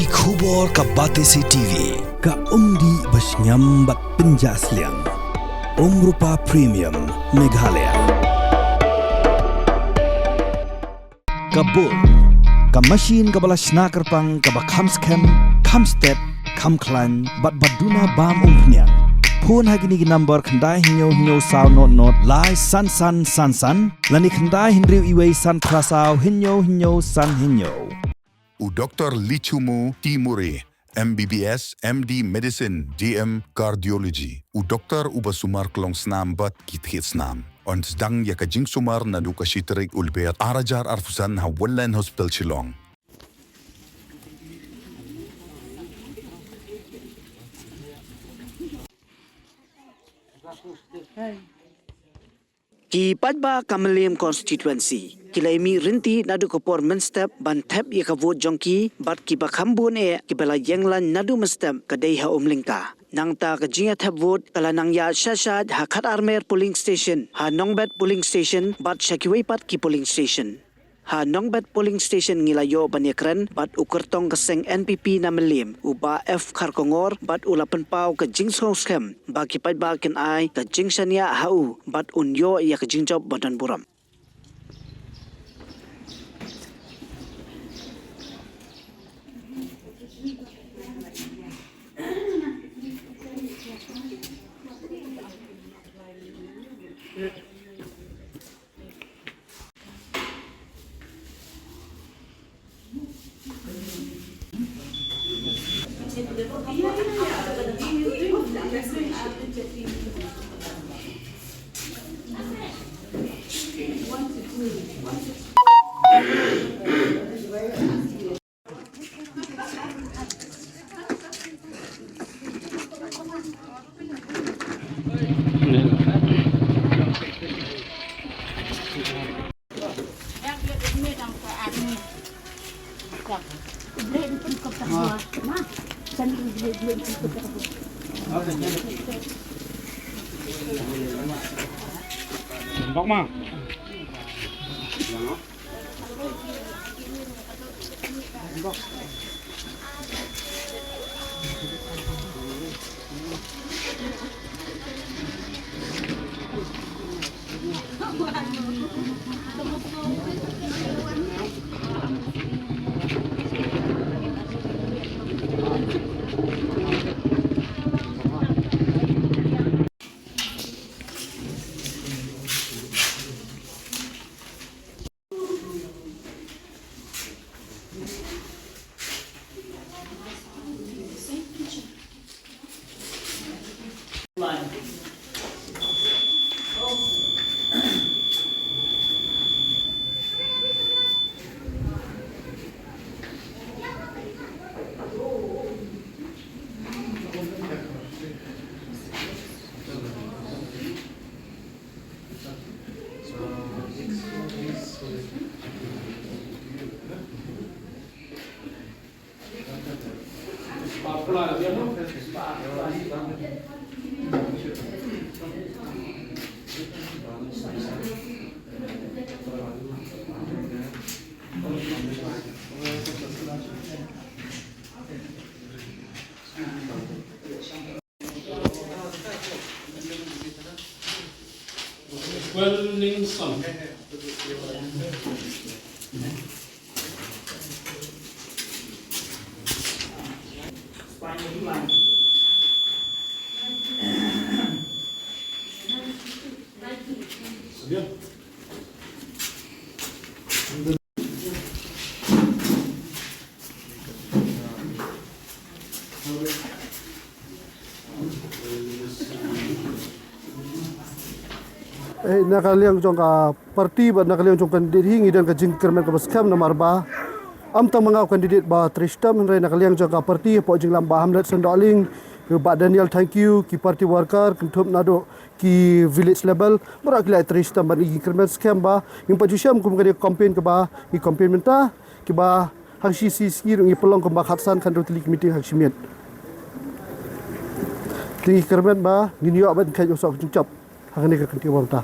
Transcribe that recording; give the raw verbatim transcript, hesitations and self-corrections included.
Ki khubor ka Batesi T V, ka umdih ba shngiam bad pynjah sliang. Umrupa Premium, Meghalaya. Ka bun, ka machine kaba la shna kyrpang kaba kham skhem, kham stet, kham khlaiñ, bad ba duna bam umphniang. Phone ha kine ki number khyndai hynñiew hynñiew saw not not lai san san san san, lane khyndai hynriew iwei san phra saw hynñiew hynñiew san hynñiew. U Doktor Lichumu Timuri, M B B S, M D Medicine, D M Cardiology. U doktor uba sumar klong snam bad ki thied snam. Yn sdang ïa ka jingsumar naduh ka shi tarik u Lber ar hajar arphew san ha Wonline Hospital Shillong. Ki paidbah ka Mylliem Constituency ki la ïa mih rynti naduh ka por mynstep ban thep ïa ka vote jong ki, bad kiba kham bun eh kiba la ïeng lain naduh mynstep ka dei ha Umlyngka. Nangta ka jingïathep vote ka la nang ïaid shah shah ha Khatarmer Polling Station, ha Nongbet Polling Station, bad sha kiwei pat ki polling station. Ha Nongbet Polling Station ngi la ïoh ban ïakren bad u kyrtong ka seng N P P na Mylliem, u Bah F Kharkongor, bad u la pynpaw ka jingsngewskhem ba ki paidbah kin ai ka jingshaniah ha u bad un ïoh ïa ka jingjop ba don burom. Eh, na ka liang jong ka party bad na ka liang jong ka candidate hi ngi don ka jingkyrmen kaba skhem namar ba ym tang ma nga u candidate ba trei shitom, hynrei na ka liang jong ka party hapoh jingïalam Bah Hamlet Sendokling, Bah Daniel Thangkhiew, ki party worker kynthup naduh ki village level, baroh ki la trei shitom bad ngi kyrmen skhem ba ngim pat ju shem kum kane ka campaign kaba ngi campaign mynta, kiba ha ka shi sngi ruh ngi pynlong kumba khatsan khathynriew tylli ki meeting ha ka shi miet. Te ngi kyrmen ba ngin ïoh ban kheit ïa u soh ka jingjop ha kane ka kynti ba mynta.